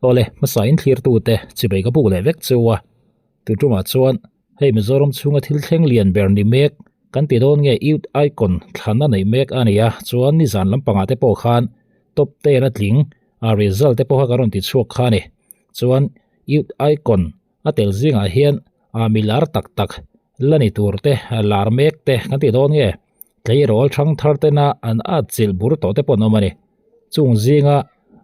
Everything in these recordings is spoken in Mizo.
Awle, hmasa in thlirtute chibei ka buk leh vek chu a. Tutumah chuan hei Mizoram chhunga thil thleng lian ber ni mek kan ti dawn nge Youth Icon thlan a neih mek a ni a, chuan nizan lampangah te pawh khan top ten a tling a result te pawh kha ka rawn ti chhuak kha a ni. Chuan Youth Icon a tel zingah hian a mi lar tak tak la ni tur te lar mek te kan ti dawn nge tleirawl thang thar tena an at chilh bur tawh te pawh an awm a ni. Chung zinga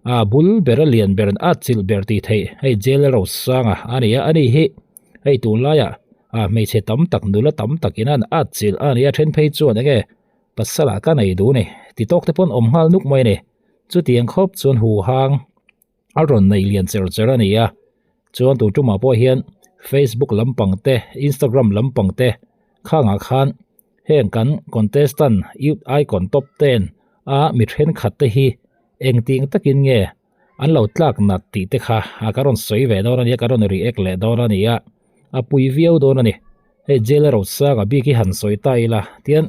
a bul ber a lian ber an at chilh ber tih theih hei jail rosanga a ni a, ani hi hei tunlaiah a hmeichhe tam tak nula tam takin an at chilh a ni a, then phei chuan enge pasal ah ka nei duh a ni ti tawk te pawh an awm nghal nuk mai a ni. Chutiang khawp chuan huhang a rawn nei lian cher cher a ni a chuan tun tumah pawh hian facebook lampang te instagram lampang te khangah khan heng kan contestant youth icon top ten a mi thenkhat te hi engtin takin nge an lo tlak nat tih te kha a ka rawn sawi ve dawn a nia ka rawn react leh dawn a ni a a pui viau dawn a ni hei jail rosanga bik hi han sawi ta ila tian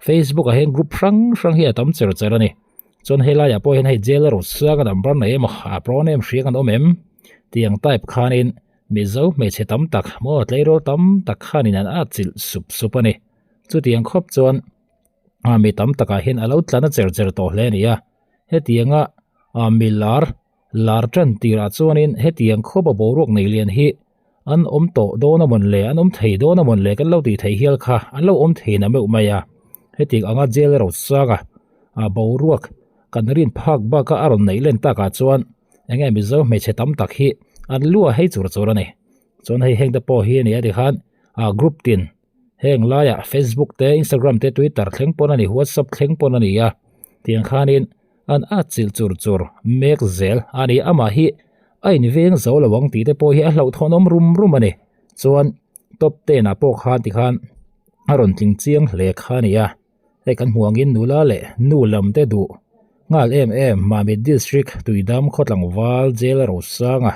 facebook ah hian group hrang hrang hi a tam cher cher a ni. Chuan helaiah pawh hian hei jail a rawn siang a number nei emaw a pro name hria kan awm em tiang type khanin Mizo hmeichhe tam tak maw tleirawl tam tak khanin an at chilh sup sup a ni. Chutiang khawp chuan a mi tam takah hian a lo tlan a cher cher tawh hle a ni a, hetianga a mi lar lar tan tirah chuanin hetiang khawp a boruak nei lian hi an awm tawh dawn a mawn le an awm thei dawn a mawn le kan lo tih theih hial kha an lo awm thei na meuh mai a hetiang anga jail ro sanga a boruak kan rin phak baka a rawn neih len takah chuan enge mizo hmeichhe tam tak hi an lu a hei chur chur a ni chuan hei heng te pawh hi a ni a tikhan a group tin heng laiah facebook te instagram te twitter thleng pawn a ni whatsapp thleng pawn a ni a tiang khanin an at chilh chur chur mek zel a ni amah hi a inveng zo lo ang tih te pawh hi a hlauhthawn awm rum rum a ni chuan top ten ah pawh khan tikhan a rawn tling chiang hle kha a ni a hei kan hmuh angin nula leh nu lam te duh nghal em em Mamit district Tuidam khaw tlangval jail Rosanga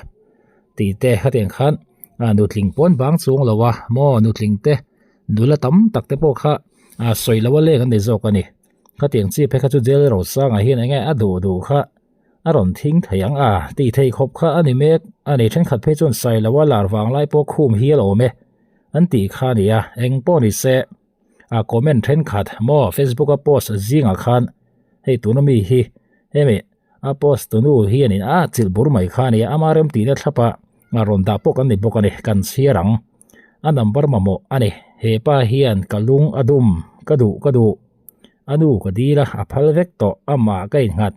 tih te hetiang khan a nutling pawn bang chung lo a maw nutling te nula tam tak te pawh kha a sawi lo a leng an ni zawk a ni. Khatiang chi phei kha chu jail Rosanga hian enge a duh duh kha a rawn thing thei ang a tih thei khawp kha a ni mek a ni. Thenkhat phei chuan sai lo a lar vang lai pawh khum hi a lawm e an tih kha a ni a, eng pawh ni se a comment thenkhat maw Facebook a post zingah khan hei tuna mi hi hemi a post tunu hianin a chilh bur mai kha a ni a, ama remtihna thlap a a rawn dah pawh kan ni bawk a ni kan chhiar ang a number mamawh a ni hepa hian ka lung a dum ka duh ka duh. A nu ka dil a, a phal vek tawh, amah ka innghat.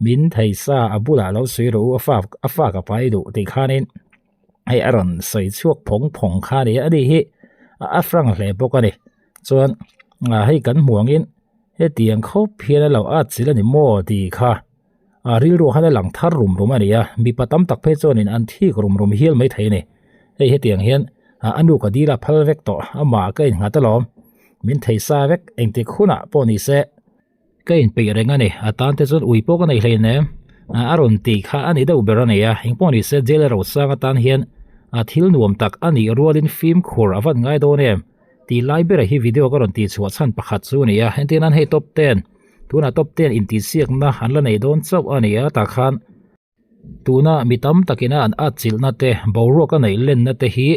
Min thei sa a bulah lo sawi rawh u, a fa a fa ka pai duh tih khanin hei a rawn sawi chhuak phawng phawng kha a ni a, ani hi a frank hle bawk a ni. Chuan hei kan hmuh angin hetiang khawp hian a lo at chilh a ni maw tih kha a rilru khan a lang thar rum rum a ni a, mipa tam tak phei chuanin an thik rum rum hial maithei a ni. Hei hetiang hian a nu ka dil a phal vek tawh, amah ka innghat alawm. Min thei sa vek engtik hunah pawh ni se ka inpeih reng a ni a tan te chuan ui pawh ka nei hlein em a rawn tih kha a ni deuh ber a ni a engpawh ni se jail rosang atan hian a thil nuam tak a nih rualin fimkhur a van ngai dawn em tih lai berah hi video ka rawn tih chhuah chhan pakhat chu a ni a entir nan hei top ten tunah top ten intihsiakna an la nei dawn chauh a ni a tah khan. Tuna mi tam takina an at chilhna te, boruak a neih lenna te hi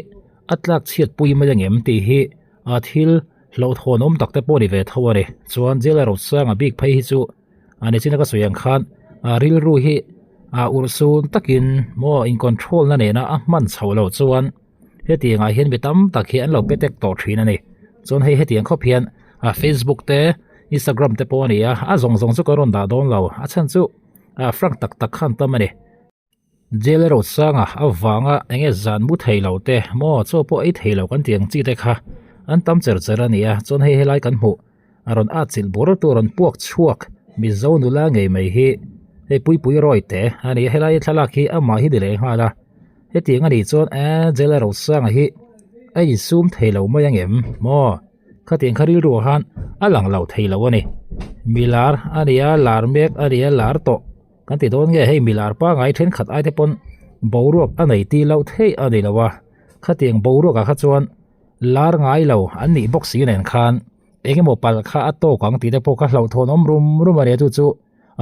a tlak chhiat pui mai angem tih hi a thil hlauhthawn awm tak te pawh a ni ve tho a ni. Chuan jail a rosanga bik phei hi chu a nichina ka sawi ang khan a rilru hi a urhsun takin maw in control na nena a hman chhoh loh chuan hetiang ah hian mi tam tak hi an lo pe tek tawh thin a ni. Chuan hei hetiang khawp hian a facebook te instagram te pawh a ni a, a zawng zawng chu ka rawn dah dawn lo a chhan chu. Ah frank tak tak khan tam a ni. Jail erawh sanga avanga enge zan mu thei lo te maw chaw pawh ei thei lo kan tih ang chi te kha an tam cher cher a ni a chuan hei helai kan hmuh a rawn at chilh bur tur rawn puak chhuak Mizo nula ngei mai hi hei Puipui Roy te a ni a helai thlalak hi amah hi ni leh nghal a hetiang a nih chuan eh jail erawh sanga hi a insum thei lo mai angem maw. Khatiang kha rilru ah khan a lang lo thei lo a ni. Milar a ni a, lar mek a ni a, lar tawh kan ti dawn nge hei milar pangai thenkhat ai te pawn boruak a nei tih loh theih a ni lo a. Khatiang boruak ah kha chuan lar ngai lo an nih bawk si nen khan eng emaw palh kha a tawk ang tih te pawh kha hlauhthawn awm rum rum a ni a chu chu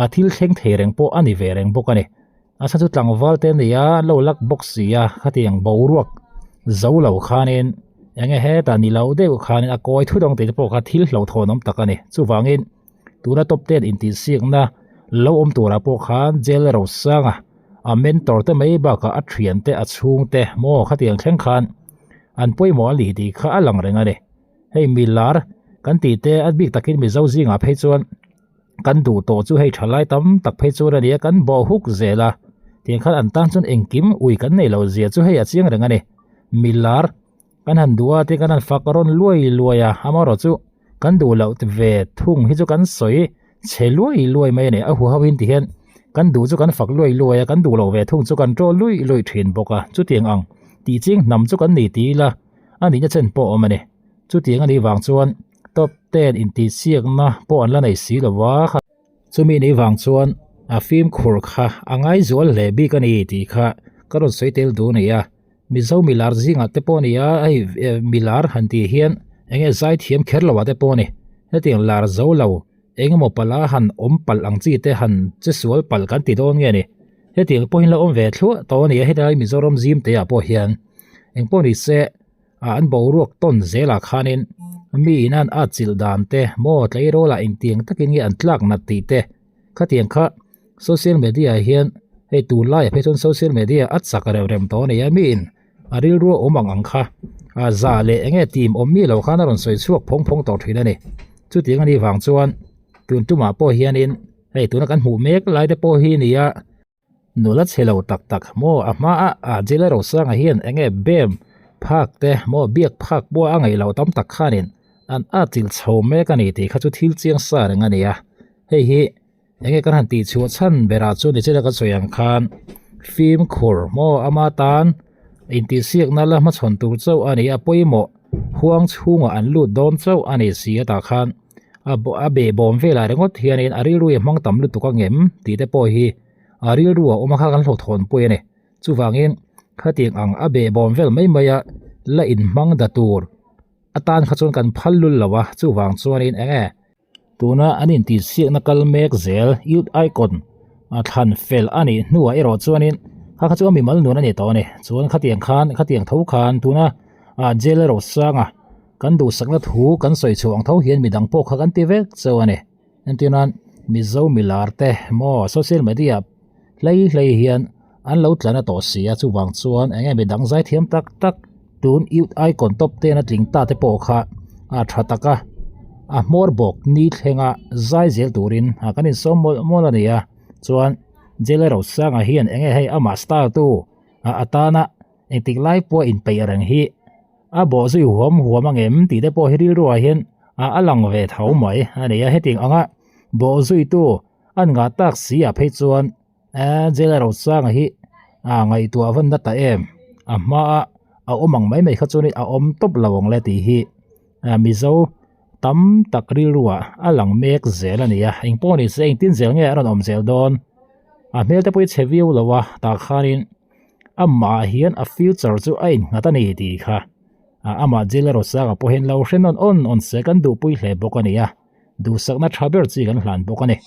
a thil thleng thei reng pawh a ni ve reng bawk a ni. A chhan chu tlangval te ania an lo lak bawk si a khatiang boruak zo lo khanin eng nge hetah ni lo deuh khanin a kawi thut ang tih te pawh kha thil hlauhthawn awm tak a ni. Chuvangin tuna top ten intihsiakna lo awm turah pawh khan jail rosanga a mentor te mai bakah a thian te a chhung te maw khatiang thleng khan an pawimawh a ni tih kha a lang reng a ni. Hei milar kan tih te a bik takin Mizo zingah phei chuan kan duh tawh chu hei thalai tam tak phei chuan a ni a kan bawh huk zel a tiang khan an tan chuan engkim ui kan nei loh zia chu hei a chiang reng a ni milar kan han duh a te kan han fak rawn luai luai a amaherawh chu kan duh loh ve thung hi chu kan sawi chhe luai luai mai a ni a huho in ti hian kan duh chu kan fak luai luai a kan duh loh ve thung chu kan ṭaw luih luih ṭhin bawk a chutiang ang tih ching hnam chu kan ni ti ila a nihna chen pawh a awm a ni chutiang a nih vang chuan. Top ten intihsiakna pawh an la nei si lo va, chumi nih vang chuan a fimkhur kha a ngaizual hle bik a ni tih kha ka rawn sawi tel duh a ni a. Mizo milar zingah te pawh a ni a, hei milar han tih hian eng nge zaithiam kher lo ah te pawh a ni. Hetiang lar zo lo eng emaw palh a han awm palh ang chi te han che sual palh kan ti dawn nge ni. Hetiang pawhin la awm ve thluah tawh a ni a, hetlai Mizoram zim te ah pawh hian eng pawh ni se. ah an boruak tawn zelah khanin mi in an at chilh dan te maw tleirawl ah engtiang takin nge an tlak nat tih te khatiang kha social media ah hian hei tunlai ah phei chuan social media a chak rem rem tawh a ni a mi in a rilru a awm ang ang kha a za leh eng nge tim awm mi lo khan a rawn sawi chhuak phawng phawng tawh thin a ni chutiang a nih vang chuan tun tumah pawh hianin hei tuna kan hmuh mek lai te pawh hi a ni a. Nula chhe lo tak tak maw a hma a ah Jela Rosanga hian eng nge bem phak te maw biak phak pawh a ngaih loh tam tak khanin an at chilh chho mek a ni tih kha chu thil chiang sa reng a ni a. Hei hi eng nge kan han tih chhuah chhan berah chuan nichina kan sawi ang khan fimkhur maw ama tan intihsiakna la hmachhawn tur chauh a ni a pawimawh huang chhungah an lut dawn chauh a ni si a tah khan a behbawm velah ringawt hianin a rilru hi a hmang tam lutuk ang em tih te pawh hi a rilru a awm a kha kan hlawhthawn pui a ni chuvangin khatiang ang a behbawm vel mai mai a la inhmang da tur atan kha chuan kan phal lul lo a chuvang chuanin eng nge tuna an intihsiakna kal mek zel youth icon a thlan fel a nih hnuah erawh chuanin kha kha chu a mimal nun a ni tawh a ni chuan khatiang khan khatiang tho khan tuna ah jail erawh sanga Kan duhsakna thu kan sawi chhuah ang tho hian midang pawh kha kan ti vek chauh a ni. Entir nan Mizo milar te maw social media hlei hlei hian an lo tlan a tawh si a chuvang chuan eng nge midang zaithiam tak tak tun youth icon top ten a tling ta te pawh kha a tha tak a a hmawr bawk ni thlenga zai zel turin a kan insawm mawlh mawlh a ni a chuan Jela Rosanga hian eng nge hei amah star tu a atana engtik lai pawh a inpeih reng hi. A bawh zui huam huam ang em tih te pawh hi rilruah hian a a lang ve tho mai a ni a hetiang anga bawh zuitu an ngah tak si ah phei chuan eee jail rosanga hi a ngaihtuah van na ta em a hma a a awm ang mai mai kha chuan a awm tawp lo ang le tih hi a mizo tam tak rilruah a lang mek zel a ni a engpawh ni se engtin zel nge a rawn awm zel dawn a hmel te pawh hi chhe viau lo a tah khanin. Amah ah hian a future chu a innghat a ni tih kha amah Jila Rosanga pawh hian lo hre nawn awn awn se kan duhpui hle bawk a ni a, duhsakna tha ber chi kan hlan bawk a ni.